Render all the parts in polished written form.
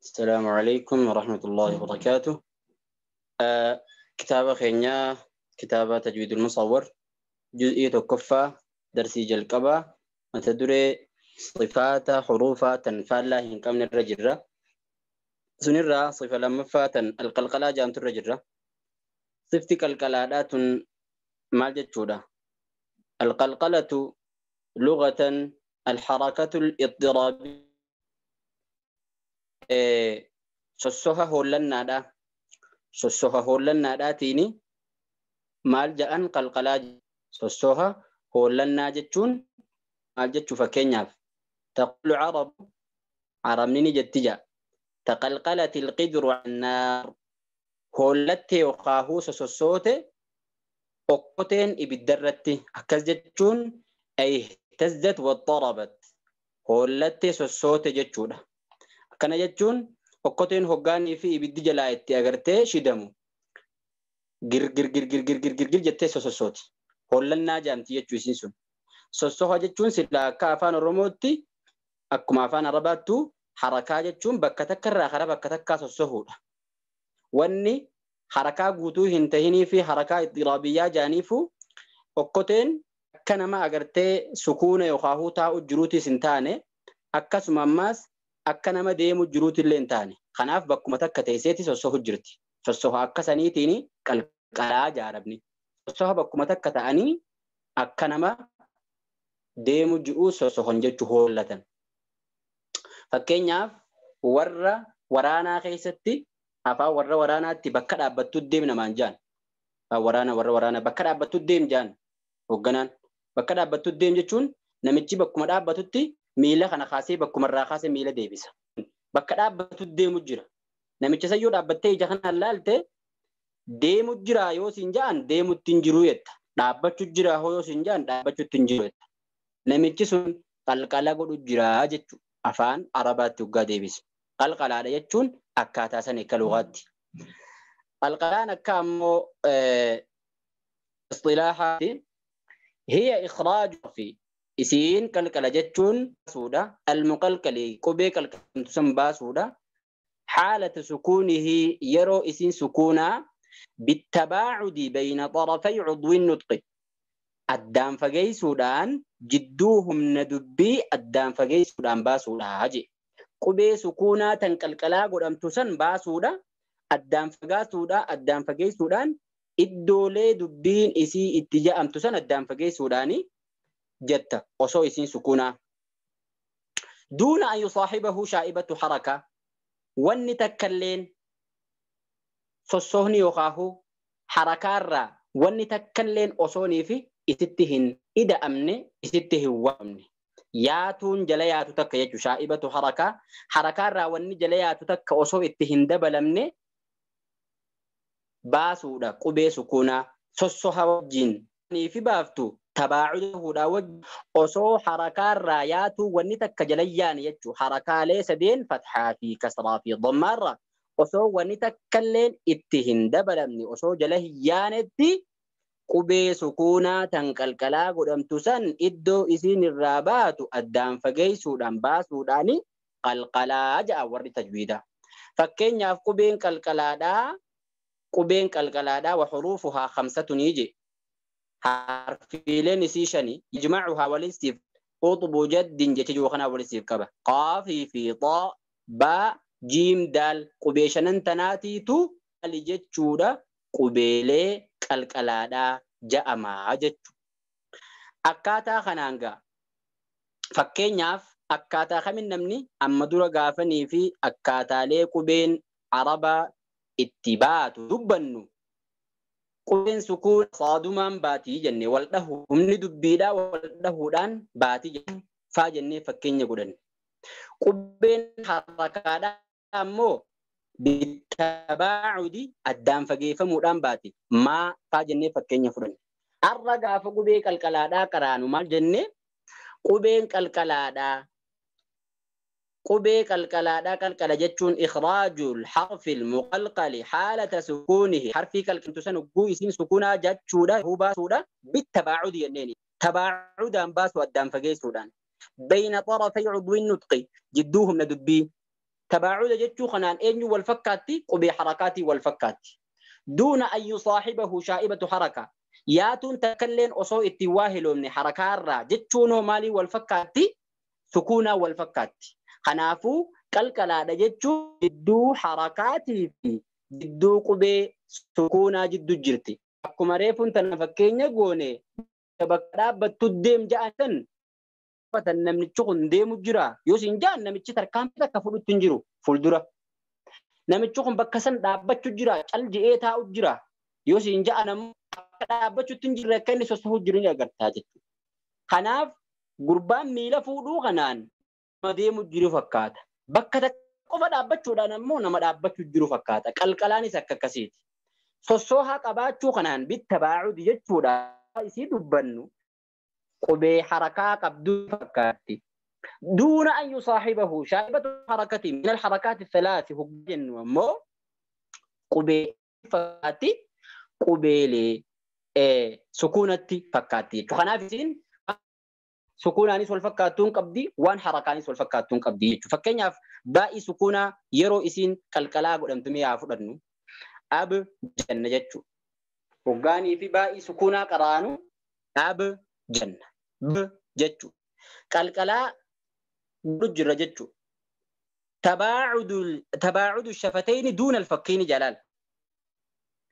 السلام عليكم ورحمة الله وبركاته. كتابة خينيا كتابة تجويد المصور جزئية الكفة درسي جلقبة متدري صفات حروفات فالله كم الرجرة سنرى صفة لما فاتن القلقلة جامت الرجرة صفتك القلادات مال القلقلة لغة الحركة الاضطرابية sossoha hollannaadha. Sossoha hollannaadhaatiini maal ja'an qalqalaa. Sossoha hollannaa jechuun maal jechuu fakkeenyaaf taqulu arabu arabni ni jetti ja'a taqalqalati alqidru annaar hollatte yookaahuu sosossoote okkoteen ibiddarratti akkas jechuun ay ihtazzat wattarabat hollatte sossoote jechuudha. Akkana jechuun okkoteen hoggaanii fi ibiddi jalaa itti agartee shidamu girgir girgir girgir girgir jettee sosossooti. Hollannaa jaamti jechuu isiin sun. Sossoha jechuun silaa akka afaan Oromootti akkuma afaan Arabaattu harakaa jechuun bakka takka irraa karaa bakka takkaa sossohuudha. Wanni harakaa guutuu hin tahinii fi harakaa ittiraabiyyaa jaaniifu okkoteen akka nama agartee sukuuna yookaan taa'u jiruutis hin taane akkasuma ammaas akka nama deemu jiruuti illee hin taane. Kanaaf bakkuma takka teesseeti sossohu jirti. Sossoha akka saniitiin qalqalaa jaarabni. Sossoha bakkuma takka ta'anii akka nama deemu jiru sossohon jechuu hollatan. Fakkeenyaaf warra waraanaa keessatti afaan warra waraanaatti bakka dhaabbattu deem namaan jaan. Waraana warra waraanaa bakka dhaabbattu deem jaan hoogganaan. Bakka dhaabbattu deem jechuun namichi bakkuma dhaabbatutti miila kana kaasee bakkuma irraa kaasee miila deebisa. Bakka dhaabbatu deemu jira. Namicha sayyoo dhaabbattee ija kanaan laalte deemu jira yoo siin ja'an deemutti hin jiru jetta. Dhaabbachuu jira yoo siin ja'an dhaabbachuutti hin jiru jetta. Namichi sun qalqala godhu jira jechuudha. Afaan Arabaatti hoggaa deebisa. Qalqalaadha jechuun akkaataa sana akka lugaatti. Qalqalaan akka ammoo istilaahaatti hiya ikhraaju fi isiin qalqala jechuun baasuudha. Almuqalqali qubee qalqalamtu san baasuudha. Haalata sukuunihi yeroo isiin sukuunaa bittabaacudi bayna xarafay cudwi nutqi addaan fageessuudhaan jidduu humna dubbii addaan fageessuudhaan baasuudha je. Qubee sukuunaa tan qalqalaa godhamtu san baasuudha. Addaan fagaasuudha. Addaan fageessuudhaan iddoolee dubbiin isii itti ja'amtu san addaan fageessuudhaani jetta osoo isiin sukuunaa. Duuna an yusaahibahu shaa'ibatu haraka wanni takkalleen sossohni yookaahu harakaarraa wanni takkalleen osoonii fi isitti hin ida'amne isitti hin waamne. Yaatuun jala yaatu takka jechuu shaa'ibatu harakaa harakaarraa wanni jala yaatu takka osoo itti hin dabalamne baasuudha qubee sukuunaa sossoha wajjin fi baaftu tabaacudahuudhaa wajjin osoo harakaarraa yaatuu wanni takka jala yaane jechuu harakaalee sadeen fatxaa fi kasraa fi dhammaarraa osoo wanni takkalleen itti hin dabalamne osoo jala hin yaanetti qubee sukuunaa tan qalqalaa godhamtu san iddoo isiin irraa baatu addaan fageessuudhaan baasuudhaan qalqalaa ja'a warri tajwiidaa. Fakkeenyaaf qubeen qalqalaadhaa wa xuruufuhaa khamsatun je. Harfiileen isii shani yajmacuhaa walissiif quxbu jaddin jecha jiru kanaa walissiif qaba. Qaafii fi xaa baa jiim daal qubee shanan tanaatiitu ali jechuudha qubeelee qalqalaadhaa ja'amaa jechuudha. Akkaataa kanaan gaa fakkeenyaaf akkaataa kamin namni amma dura gaafanii fi akkaataalee qubeen Arabaa itti baatu dubbannu qubeen sukuun saadumaan baatii jenne wal dhahu humni dubbiidhaa wal dhahuudhaan baatii jenne faa jennee fakkeenya godhanne. Qubeen harakaadhaa ammoo bittabaacudi addaan fageeffamuudhaan baati maa faa jennee fakkeenya fudhanne. Har'a gaafa qubee qalqalaadhaa qaraanu maal jenne qubeen qalqalaadhaa qubee qalqalaadhaa qalqala jechuun ikhraajul harfil muqalqali haalata sukuunihi harfii qalqaltu san hogguu isiin sukuunaa jechuudha baasuudha bittabaacudi jenneeni tabaacudaan baasu addaan fageessuudhaan bayna xarafay cudwi nutqi jidduu humna dubbii Tabaacuda jechuu kanaan eenyu wal fakkaatti? Qubee harakaatii wal fakkaatti. Duuna an yusaahibahu shaa'ibatu haraka. Yaatuun takkalleen osoo itti waa hiloomne harakaarraa jechuun hoo maalii wal fakkaatti? Sukuunaa wal fakkaatti. Kanaafuu qalqalaadha jechuun jidduu harakaatii fi jidduu qubee sukuunaa jidduu jirti. Akkuma reefuun tana fakkeenya goone bakka dhaabbattu deem ja'an san namichi kun deemu jira. Yoo siin ja'an namichi tarkaanfii takka fudhutti hin jiru fuuldura. Namichi kun bakka san dhaabbachuu jira, cal je'ee taa'u jira. Yoo siin ja'an ammoo akka dhaabbachuutti hin jirre akka inni sossohuu jiru ni agartaa jechuudha. Kanaaf gurbaan miila fuudhuu kanaan nama deemu jiru fakkaata. Bakka takka qofa dhaabbachuudhaan ammoo nama dhaabbachuu jiru fakkaata. Qalqalaanis akka akkasiiti. Sossoohaa qabaachuu kanaan bittabaacudi jechuudha. Isii dubbannu qubee harakaa qabduu fakkaatti. Duuna an yusaahibahu shaa'ibatu harakati min alharakaati thalaati hoggaa jennu ammoo qubee fakkaatti qubeelee sukuunatti fakkaatti jechuudha. Kanaaf isiin sukuunaanis wal fakkaattuun qabdi, waan harakaanis wal fakkaattuun qabdi jechuudha. Fakkeenyaaf baa'ii sukuunaa yeroo isiin qalqalaa godhamtu mee haa fudhannu. Ab jenna jechuudha. Hoggaanii fi baa'ii sukuunaa qaraanu ab jenna. B jechuudha. Qalqalaa godhu jirra jechuudha. Tabaacudu shafatayni duuna alfakkiini jalaal.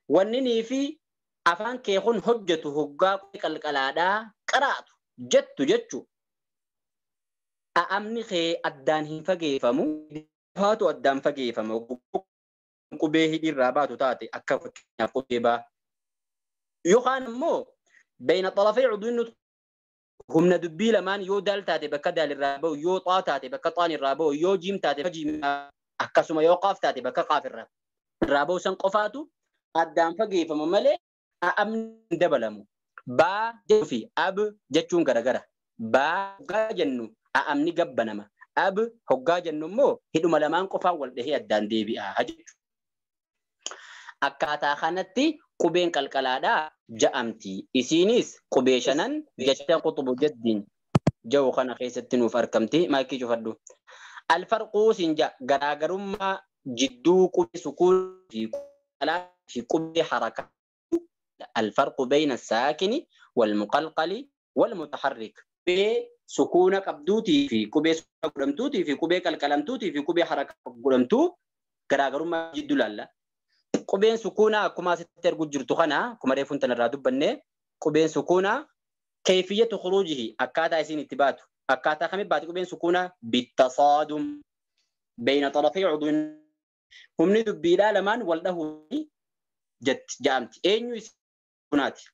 Wanninii fi afaan kee kun hojjetu hoggaa qalqalaadhaa qaraatu jettu jechuudha. A'amni kee addaan hin fageeffamu. Haatu addaan fageeffama. Qubee hidhiirraa baatu taate akka fakkeenyaaf qubee baa. Yookaan immoo bayna xarafay cuduun humna dubbii lamaan yoo daal taate bakka daal irraa ba'u, yoo xaa taate bakka xaan irraa ba'u, yoo jiim taate bakka jiim, akkasuma yoo qaaf taate bakka qaaf irraa ba'u san qofaatu addaan fageeffama malee a'amni hin dabalamu. Baa jechuu fi ab jechuun garagara. Baa hoggaa jennu a'amni gabbanama. Ab hoggaa jennu immoo hidhuma lamaan qofaan wal dhahee addaan deebi'a jechuudha. Akkaataa kanatti qubeen qalqalaadhaa ja'amti. Isiinis qubee shanan jecha quxubu jaddiin jahu kana keessatti nuuf argamti. Maayikii cufadhu. Alfarquu siin ja'a garaagarummaa jidduu qubee sukuun fi qalqalaa fi qubee harakaa. Alfarqu bayna saakini wal muqalqali wal mutaharrik. Qubee sukuuna qabduutii fi qubee sukuuna godhamtuutii fi qubee qalqalamtuutii fi qubee harakaa godhamtuu garaagarummaa jidduu laalla. Qubeen sukuunaa akkuma asitti argu jirtu kana akkuma reefuun tanarraa dubbanne qubeen sukuunaa kayfiyyatu khuruujihi akkaataa isiin itti baatu akkaataa kamitti baati qubeen sukuunaa bittasaadum bayna xarafay cuduun humni dubbiidhaa lamaan wal dhahuu jetti ja'amti. Eenyu sukuunaati?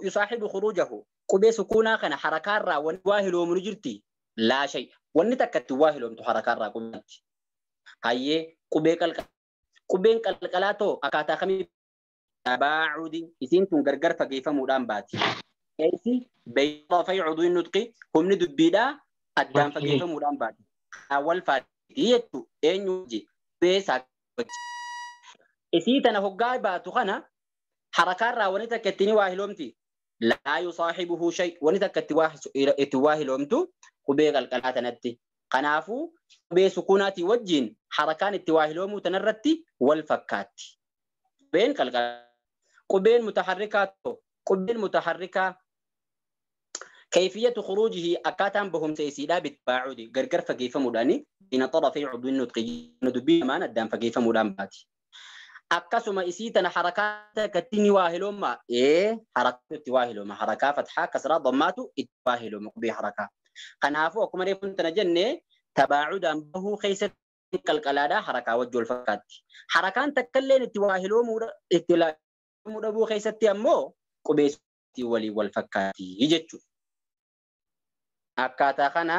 Yusaahibu khuruujahu qubee sukuunaa kana harakaarraa wanni waa hiloomu ni jirti laa shay wanni takka itti waa hiloomtu harakaarraa qubeetti. Hayyee qubee qalqalaa qubeen qalqalaa too akkaataa kamii tabaacudi isiin tun gargar fageeffamuudhaan baati. Eessi bayna cuduun nutqi humni dubbiidhaa addaan fageeffamuudhaan baati. Wal faati jechuu eenyu wajji qubee saakii isii tana hoggaa baatu kana harakaarraa wanni takka ittiin waa hiloomti. Laa yusaahibuhu shay wanni takka itti waa hiloomtu qubee qalqalaa tanatti. Kanaafuu qubee sukuunaatii wajjin harakaan itti waa hiloomuu tanarratti wal fakkaatti. Qubeen qalqalaa. Qubeen mutaharrikaa ta'u qubeen mutaharrikaa kayfiyyatu khuruujihi akkaataan bahumsa isiidhaa bittabaacudi gargar fageeffamuudhaani bayna xarafay cuduun nutqi dubbii lamaan addaan fageeffamuudhaan baati. Akkasuma isii tana harakaa takkatti ni waa hilooma. Harakaa itti waa hilooma. Harakaa fatxaa kasraa dammaatu itti waa hilooma qubee harakaa. Kanaafuu akkuma reefuun tana jenne tabaacudaan bahuu keessatti qalqalaadhaa harakaa wajji wal fakkaatti. Harakaan takkalleen itti waa hiloomuu dhabuu keessatti ammoo qubee waliin wal fakkaatti jechuudha. Akkaataa kana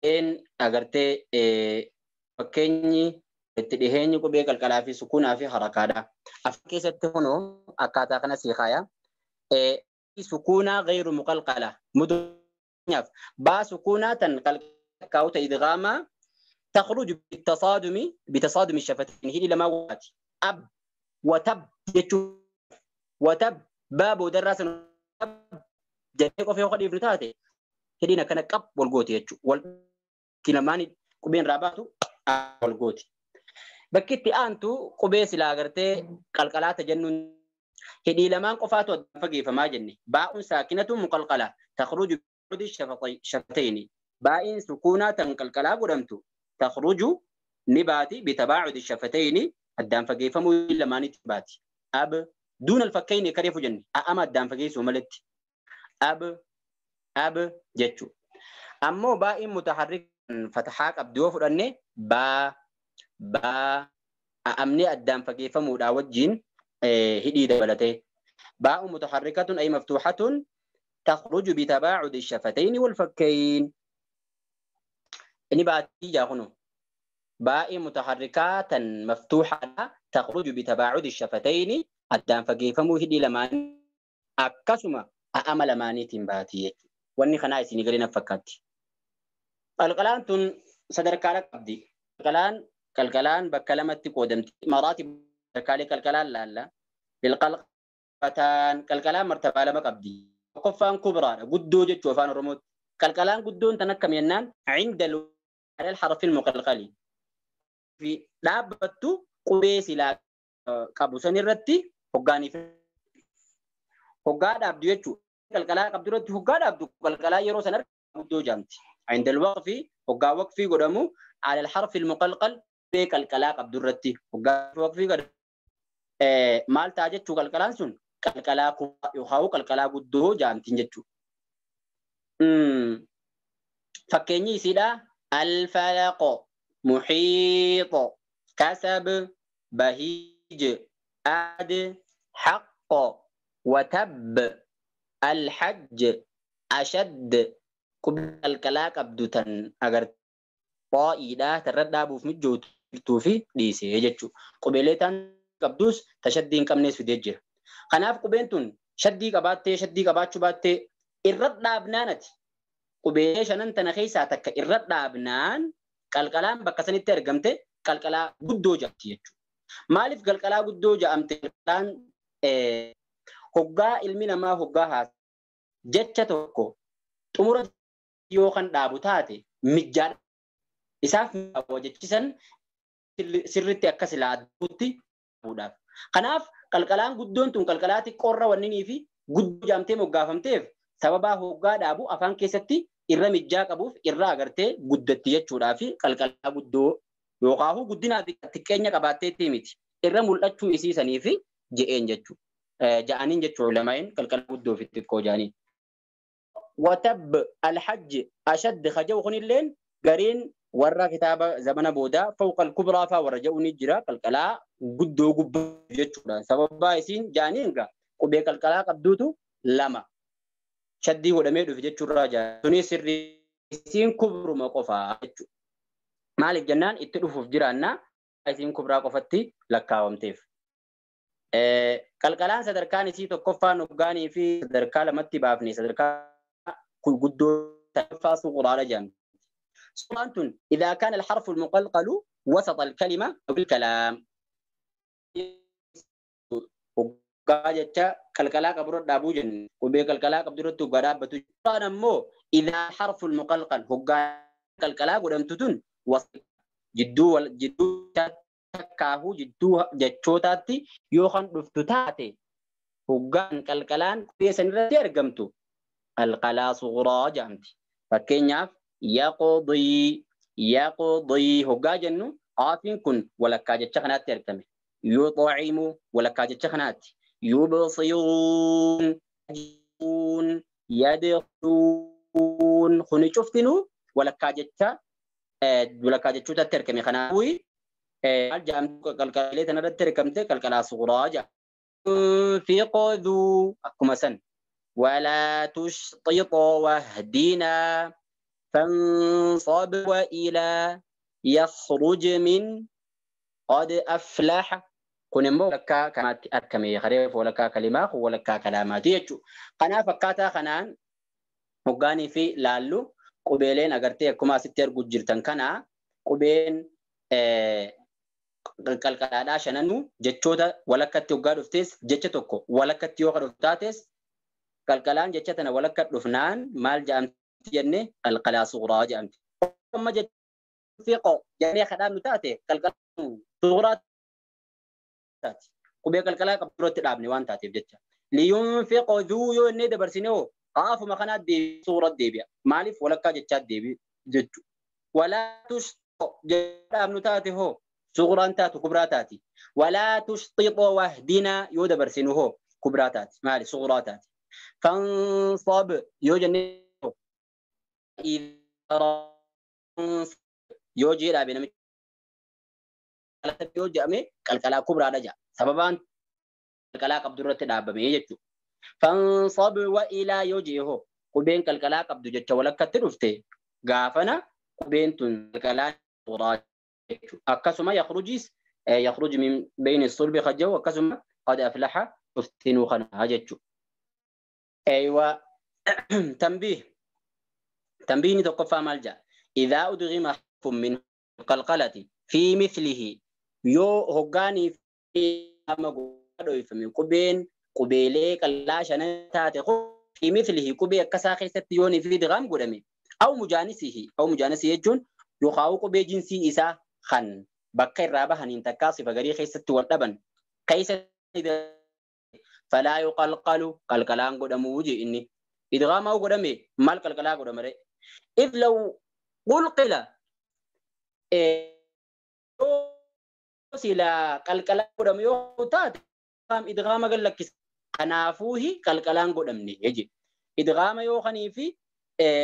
qubeen agartee fakkeenyi itti dhiheenyi qubee qalqalaa fi sukuunaa fi harakaadha. Afaan keessatti kunoo akkaataa kana sii kaaya. Sukuunaa gayru muqalqala. Mudunyaaf baa sukuunaa tan qalqalaa idgaamaa تخرج بتصادم الشفتين هي لما واتي أب وتب وتب باب ودرس جنيكو في خدي ابن تاتي هدينا كان قب والقوت يجو والكلمان Qubeen irraa baatu wal gooti. Bakki itti aantu qubee silaa agartee qalqalaata jennuun hidhii lamaan qofaatu addaan fageeffamaa jenne. Baa'uun saakinatu muqalqala takhruju bi shafatayni. Baa'in sukuunaa tan qalqalaa godhamtu takhruju ni baati bitabaa'udi shafatayni addaan fageeffamuu lamaanitti baati. Ab duun alfakkayni kareefu jenne a'ama addaan fageessuu malatti. Ab ab jechuu. Ammoo baa'in mutaharrik fatahaa qabdu yoo fudhanne baa baa a'amni addaan fageeffamuudhaa wajjin hidhii dabalatee. Baa'u mutaharrikatun ay maftuuhatun takhruju bitabaa'udi shafatayni wal fakkayn. Inni baatii jaa kunu. Baa'in mutaharrikaa tan maftuuhaadha takhruju bitabaa'udi shafatayni addaan fageeffamuu hidhii lamaanii akkasuma a'ama lamaaniitiin baatii jechuudha. Wanni kanaa isinii gadi na fakkaatti. Qalqalaan tun sadarkaa qabdi. Qalqalaan bakka lamatti qoodamti. Maraati sadarkaalee qalqalaan laalla. Bilqalqataan qalqalaan martabaa lama qabdi. Tokkoffaan kubraadha. Guddoo jechuu afaan Oromootti. Qalqalaan guddoon tan akkam jennaan cinda al-harfi al-muqalqali. Fi dhaabbattu qubee silaa qabu san irratti hoggaaniif hoggaa dhaabdu jechuudha. Qalqalaa qabdu irratti hoggaa dhaabdu qalqalaa yeroo san guddoo jaamti. عند الوقف هقا وقفي قدامه على الحرف المقلقل بقلقلا قبض الرتي هقا وقفي قدامه مال تاجتشو قلقلان سن قلقلا يخاو قلقلا قدو جامتين جتشو فكيني سيدا الفلق محيط كسب بهيج أد حق وتب الحج أشد qubee qalqalaa qabdu tan agartee xaa'iidhaa tarra dhaabuuf mijootuu fi dhiisee jechuudha. Qubeelee tan qabdus ta shaddii hin qabnees fidee jira. Kanaaf qubeen tun shaddii qabaattee shaddii qabaachuu baattee irra dhaabnaan ati qubee shanan tana keessaa takka irra dhaabnaan qalqalaan bakka sanitti argamte qalqalaa guddoo jedhamti jechuudha. Maaliif qalqalaa guddoo jedhamte? Qalqalaan hoggaa ilmi namaa hoggaa haasa jecha tokko xumura yoo kan dhaabu taate mijjaadha. Isaaf jechisan sirriitti akka silaa adduutti dhaabuudhaaf. Kanaaf qalqalaan guddoon tun qalqalaa xiqqoorra wanninii fi guddoo jaamtee moggaafamteef sababaa hoggaa dhaabu afaan keessatti irra mijjaa qabuuf irra agartee guddatti jechuudhaa fi qalqalaa guddoo yookaan guddinaa fi xiqqeenya qabaatteetti miti. Irra mul'achuu isiisanii fi je'een jechuudha. Ja'aniin jechuudha ulamaa'in qalqalaa guddoo fi xiqqoo ja'aniin. وتب الحج أشد خجو خنيلين قرين ورا كتابة زمن بودا فوق الكبرى فورجوني جرا قلقلا قدو قب جتشورا سبب بايسين جانينغا قبي قلقلا قدوتو لما شدي ودميدو في جتشورا جا توني سري سين كبر مقفا مالك جنان اتلوفو في جرانا بايسين كبرى قفتي لكاومتيف قلقلان صدركاني سي تكفا نقاني في صدركا لمتي بافني صدركا قدو تفاصل قرار جنب. سؤال إذا كان الحرف المقلقل وسط الكلمة أو الكلام. وقاجة كالكلا قبر دابوجن وبكالكلا قبر تغراب مو إذا الحرف المقلقل هو كالكلا قدمتتون وسط جدو جدو تكاهو جدو جتشوتاتي يوخن رفتتاتي هو كالكلان بيسن رجمتو القلا صغرى جامتي. فكينياف يقضي يقضي هقا جنو قافين كن ولا كاجة شخنات تركمي يطعم ولا كاجة شخنات يبصرون يدخلون خني شفتنو ولا كاجة ولا كاجة شو تركمي خناوي الجامت قلقلة تنرد تركمتي قلقلا صغرى جا في قذو أكمسن ولا تشطط واهدنا فانصب وإلى يخرج من قد أفلح كن مو لك كما أركمي خريف ولك كلمة ولك كلامات يجو قنا فكاتا خنان مغاني في لالو قبيلين أغرتي كما ستير جرتن كنا قبين qalqalaadhaa shananuu jechoota walakkatti hoggaa dhuftes jecha tokko walakkatti yoo dhuftu taates qalqalaan jecha tana walakka dhufnaan maal jedhamti jenne qalqalaa suguraa jedhamti. Amma jecha Liyunfiqo jennee kadhaabnu taate qalqalaa suuraa taati. Qubee qalqalaa qabdu duratti dhaabne waan taateef jecha. Liyunfiqo zuu yoo inni dabarsine hoo qaafuma kanaa deebi'a suura deebi'a. Maaliif walakkaa jechaa deebi'a jechuudha. Walaa tushxo jennee dhaabnu taate hoo suuraan taatu kubraa taati. Walaa tushxixo wahdinaa yoo dabarsinu hoo kubraa taati. Maali suuraa taati. Fansab yoo jennee yoo jee dhaabe namichi yoo jedhame qalqalaa kubraadha jedha. Sababaan qalqalaa qabdu irratti dhaabame jechuudha. Fansab wa ilaa yoo jee hoo qubeen qalqalaa qabdu jecha walakkatti dhufte gaafana qubeen tun qalqalaa suuraa jechuudha. Akkasuma yakhrujiis yakhruju min bayni sulbi khajjahu akkasuma qad aflaha dhuftinuu kana jechuudha. Eeywa tanbiih tanbiihni tokkoffaa maal jedha? إذا أدغم حرف من القلقلة في مثله يو هغاني في أما قبين قبيلي كلاشنا تاتي في مثله قبي كسا خيست يوني في دغام قدمي أو مجانسه أو مجانسه يجون يخاو قبي جنسي إسا خن بكر رابا هنين تكاسي فغري خيست واللبن خيست فلا يقلقل قلقلان قدمو وجي إني إدغام أو قدمي مال قلقلا قدمري إذ لو قلقل sila qalqalaa godhamu yoo taate idgaama gallakkisa. Kanaafuuhi qalqalaan godhamne jechi. Idgaama yoo kanii fi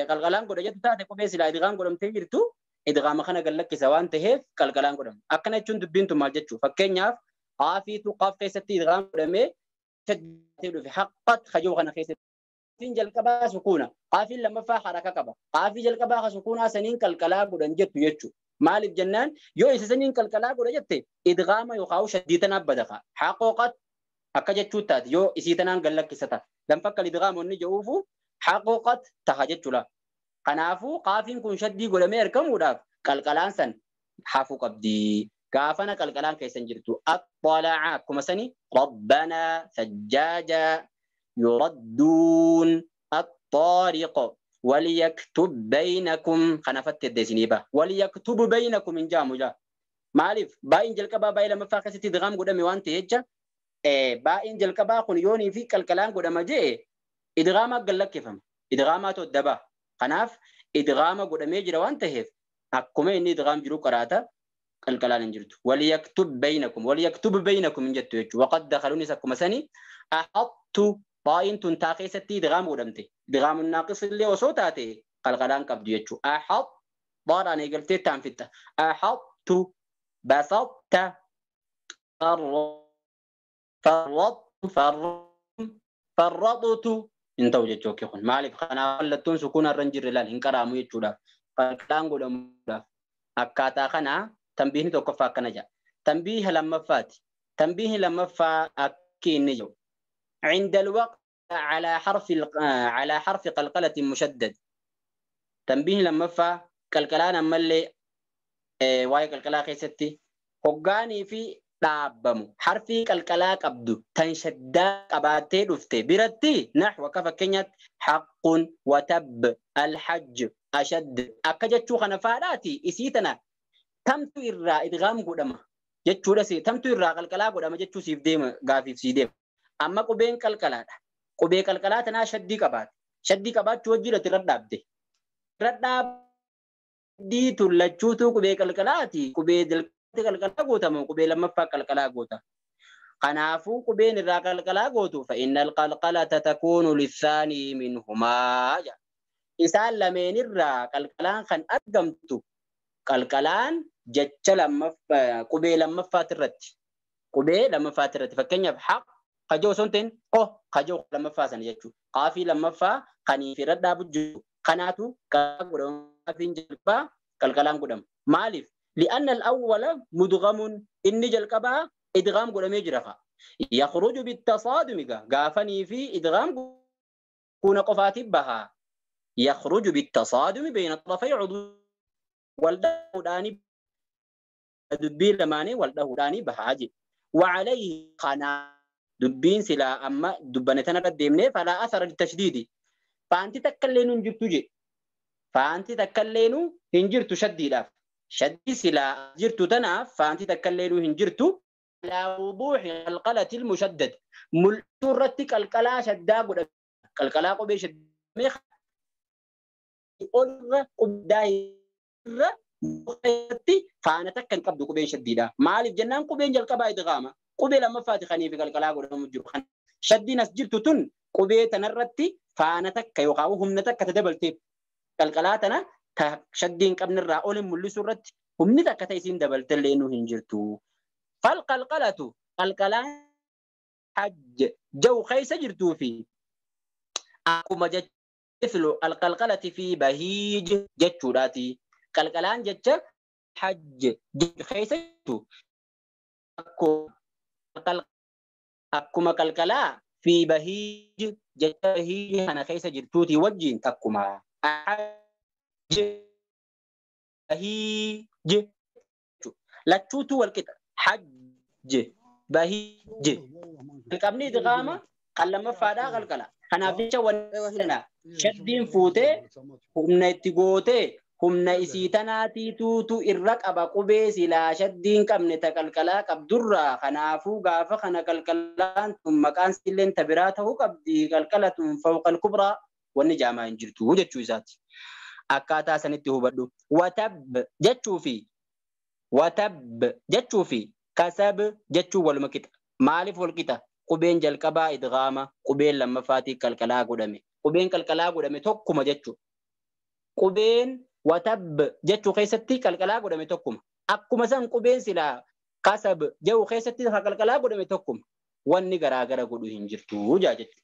qalqalaan godha jettu taate qubee silaa idgaam godhamtee jirtu idgaama kana gallakkisa waan ta'eef qalqalaan godhamne. Akkana jechuun dubbiin tun maal jechuu? Fakkeenyaaf qaafiitu qaaf keessatti idgaam godhamee dhufe haqqat hajoo kana keessatti. Qaafiin jalqabaa sukuuna. Qaafiin lammaffaa haraka qaba. Qaafii jalqabaa sukuunaa saniin qalqalaa godhan jettu jechuudha. Maaliif jennaan yoo isa saniin qalqalaa godha jette idgaama yookaan shaddii tanaaf badaqa. Haqooqat akka jechuu taate yoo isii tanaan gallakkisa ta'a. Lamfakka idgaamonni jedhuufu haqooqat taha jechuudha. Kanaafuu qaafiin kun shaddii godhamee argamuudhaaf qalqalaan san hafuu qabdi. Gaafana qalqalaan keessan jirtu axxala'a akkuma sani rabbanaa sajjaaja yuradduun axxaariqo وليكتب بينكم خنفت الدسنيبة وليكتب بينكم إن جامو جا مالف باين جلقبا باين لما فاقستي دغام قدامي وانت هجا باين جلقبا خن يوني في كالكلام قدام جي إدغاما قلك كفهم إدغاما تدبا خناف إدغاما قدامي جرا وانت هف أكما إني إدغام جرو قراتا الكلام جرتو وليكتب بينكم وليكتب بينكم إن جتو وقد دخلوني سكما سني أحط باين تنتاقي ستي إدغام قدامتي إدغام الناقص اللي وصوتاتي قلقلان قبض يجو أحط ضار أنا قلت تنفته أحط بسطت فرط فرطت انت وجهك يكون مالك خنا قلتون سكون الرنجر لال انكرامو يجودا قلقلان قدام أكاتا خنا تنبيه توقفا كنجا تنبيه لما فات تنبيه لما فا أكين نجو عند الوقت على حرف قلقلة مشدد تنبيه لما فا قلقلان ملي واي قلقلا خيستي هقاني في دابمو حرفي قلقلا قبدو تنشدا قباتي دفتي برتي نحو كفا كنيت حق وتب الحج أشد أكجتشو خنفاراتي إسيتنا تمتو إرى إدغام قدما جتشو رسي تمتو إرى قلقلا قدما جتشو سيف ديم غافيف سيديم أما قبين قلقلا qubee qalqalaa tanaa shaddii qabaate. Shaddii qabaachuu wajjin irra dhaabde. Irra dhaabdii tullachuutu qubee qalqalaati. Qubee jalqabatti qalqalaa gootamu qubee lammaffaa qalqalaa goota. Kanaafuu qubeen irraa qalqalaa gootu fa'innal qalqalata takuunu lissaanii minhumaa. Isaan lameen irraa qalqalaan kan argamtu qalqalaan jecha lammaffaa qubee lammaffaati irratti. Qubee lammaffaati irratti fakkeenyaaf haq خجو سنتين قو خجو لما فاسن يجو قافي لما فا خني في رد أبو جو خناتو كقدم قافين جلبا كالكلام قدم مالف لأن الأول مدغم إن جلقبا إدغام قدم يجرفا يخرج بالتصادم قافني في إدغام كون قفاتي بها يخرج بالتصادم بين الطرفي عضو والدهوداني دبي لماني والدهوداني بهاجي وعليه خنا دبين سلا أما دبنتنا قدمني فلا أثر للتشديد فأنت تكلين جرتو جي فأنت تكلين هنجرت شديد Shaddii silaa jirtu tanaaf faanti takka illee hin jirtu. Alaa wuduuxi qalqalati mushaddad. Mul'isuu irratti qalqalaa shaddaa godhame. Qalqalaa qubee shaddamee olirra qubdaa irra irratti faana takka hin qabdu qubeen shaddiidha. Maaliif jennaan qubeen jalqabaa idgaama. Qubee lammaffaati kaniif qalqalaa godhamu jiru. Shaddiin as jirtu tun qubee tanarratti faana takka yookaan humna takka ta dabalteef qalqalaa tana shaddii hin qabnerraa olin mul'isuu irratti humni takka ta isiin dabaltellee nu hin jirtu. Falqalqalatu qalqalaan hajj jaw keessa jirtuu fi akkuma jecha alqalqalati fi bahiij jechuudhaati. Qalqalaan jecha hajj keessa jirtu akkuma qalqalaa fi bahiij jecha bahiij kana keessa jirtuuti wajjin takkuma. Hajj bahiij lachuutu wal qixa. Hajj bahiij qabni idgaama kan lammaffaadhaa qalqala. Kanaaf jecha wanna shaddiin fuutee humna itti gootee humna isii tanaatiituutu irra qaba qubee silaa shaddiin qabne ta qalqalaa qabdurraa. Kanaafuu gaafa kana qalqalaan tun maqaan silleen ta biraa ta'uu qabdi. Qalqala tun fawqal kubraa wanni jaamaa hin jirtu jechuu isaati. Akkaataa sanitti hubadhu. Watab jechuu fi watab jechuu fi kasab jechuu waluma qixa. Maaliif wal qixa? Qubeen jalqabaa idgaama, qubeen lammaffaatii qalqalaa godhame. Qubeen qalqalaa godhame tokkuma jechuudha. Qubeen watab jechuu keessatti qalqalaa godhame tokkuma. Akkuma san qubeen silaa kasab jedhu keessatti qalqalaa godhame tokkuma. Wanni garaagara godhu hin jirtu jechuudha.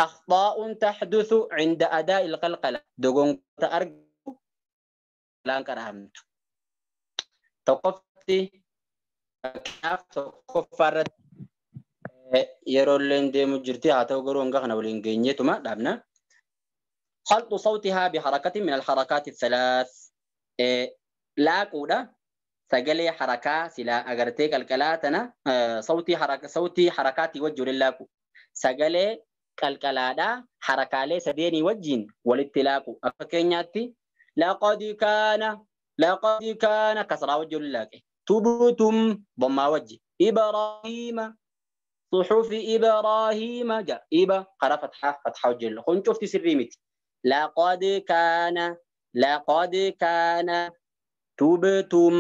Akhtaa'uun tahduthu cinda adaa'il qalqala. Dogongoota argu laan qara'amtu. Tokkoffatti fakkeenyaaf tokkoffaa irratti yeroo illeen deemu jirti haa ta'u garuu hanga kana waliin geenyeetuma dhaabna. خلط صوتها بحركة من الحركات الثلاث لاقودا سجلي حركة سلا أجرتي كالكلاتنا صوتي حركة صوتي حركاتي وجه للاقو سجلي كالكلادا حركة لي سديني وجين والاتلاقو أفكينياتي لقد كان لقد كان كسر وجه للاقي تبتم ضم وجه إبراهيم صحف إبراهيم جاء إبا قرأ فتحة فتحة وجه خن شفتي سريمتي لقد كان لقد كان تبتم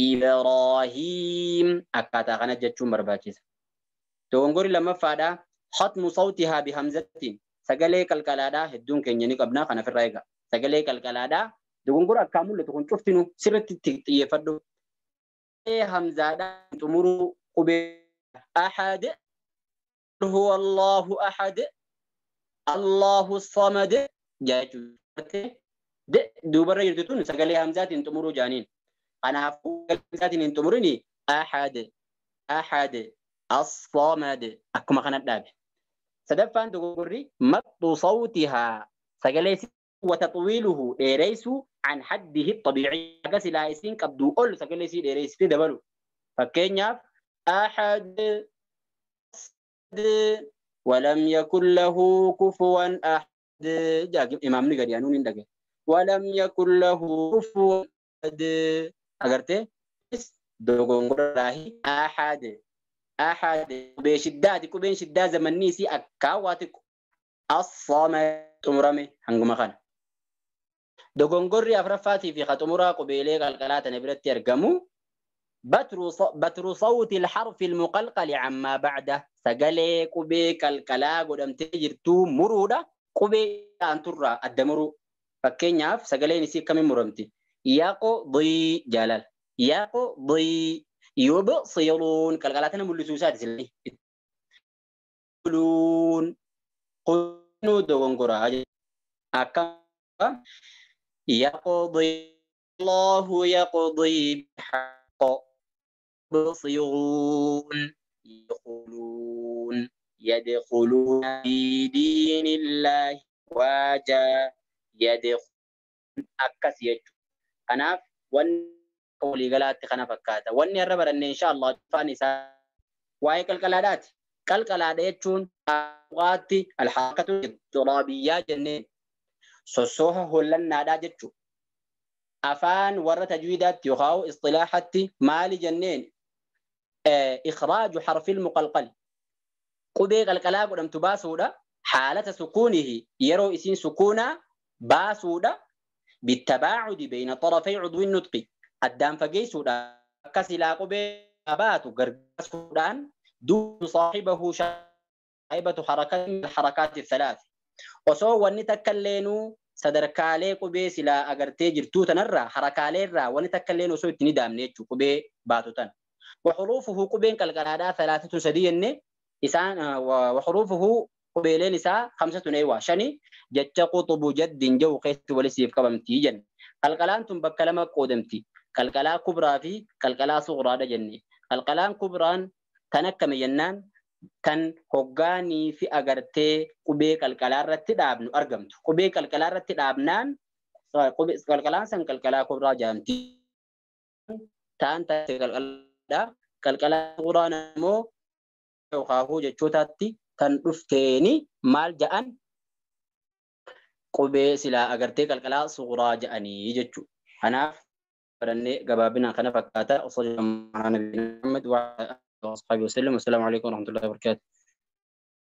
إبراهيم أكاتا غنا جتشو مرباكيس تونغوري لما فادا ختم صوتها بهمزة سجلي كالكالادا هدون كنيني قبنا خنا في الرايقة سجلي كالكالادا دونغور أكامل تكون شفتنو سرت تيفدو همزة تمرو قبي أحد هو الله أحد الله الصمد جاءت دوبر يرتون سجلي همزات تمرو جانين أنا همزات تمرني أحد أحد الصمد أكما خنا دابي سدفان تقولي مط صوتها سجلي وتطويله إيريس عن حده الطبيعي قسلا يسين قبدو أول سجلي سي إيريس في دبلو فكينيا أحد ولم يكن له كفوا أحد جاء إمام نقدر يانون ندقى ولم يكن له كفوا أحد أقرته دوغونغراهي أحد أحد بشدات كوبين شدة زمني سي أكاواتك الصمد تمرمي هنقوم خان دوغونغوري أفرفاتي في خطمرا قبيلة قلقلات نبرت يرجمو بتر صوت الحرف المقلقل عما بعده سجلي قبي كالكلا قدام تجرتو مرودة قبي أنترا الدمرو فكينياف سجلي نسي كم مرمتي يقضي جلال يقضي يبصرون كالكلاتنا ملسوسات سلي يقولون قلنو دوغونغورا أكا يقضي الله يقضي بحق يبصرون يدخلون يدخلون في دين الله واجا يدخلون أكس يجو أنا ون قولي قلات خنا فكاتا وني الربر إن شاء الله فاني سا واي كالكلادات كالكلادات أوقات الحركة الترابية جنين سوسوها هولنا دا جتشو Afaan warra tajwiidaatti yookaan istilaaxatti maali jenneen? Ikhraaju harfil muqalqal, qubee qalqalaa godhamtu baasuudha. Haalata sukuunihi, yeroo isiin sukuunaa baasuudha. Bittabaacudi bayna xarafay cudwi nutqi, addaan fageessuudha. Akka silaa qubee baatu gargaarsuudhaan duun saaxibahu shaa'ibatu harakatin harakaati thalath. Osoo wanni takka illeenuu sadarkaalee qubee silaa agartee jirtuu tanarraa harakaaleerraa wanni takka illeen osoo itti ni daamne jechuu qubee baatu tana. Waxuruufuhu, qubeen qalqalaadhaa, thalaatatun, sadii jenne isaan. Waxuruufuhu, qubeeleen isaa, khamsatun, eewaa shani. Jecha quxubu jaddin jedhu keessatti walisiif qabamtii jenne. Qalqalaan tun bakka lama qoodamti. Qalqalaa kubraa fi qalqalaa sughraadha jenne. Qalqalaan kubraan tan akkami jennaan, tan hoggaanii fi agartee qubee qalqalaa irratti dhaabnu argamtu. Qubee qalqalaa irratti dhaabnaan qalqalaan san qalqalaa kubraa jedhamti. Taan taate qalqalaadha. Qalqalaa sughraan immoo yookaan jechootaatti kan dhufteeni maal jedhan, qubee silaa agartee qalqalaa sughraa jedhanii jechuudha. Kanaaf barannee gabaabinaan kana fakkaata. Sallallahu ala nabiyina Muhammad wa ashabihi wasallam. Assalaamu alaikum warahmatullahi wabarakatuh.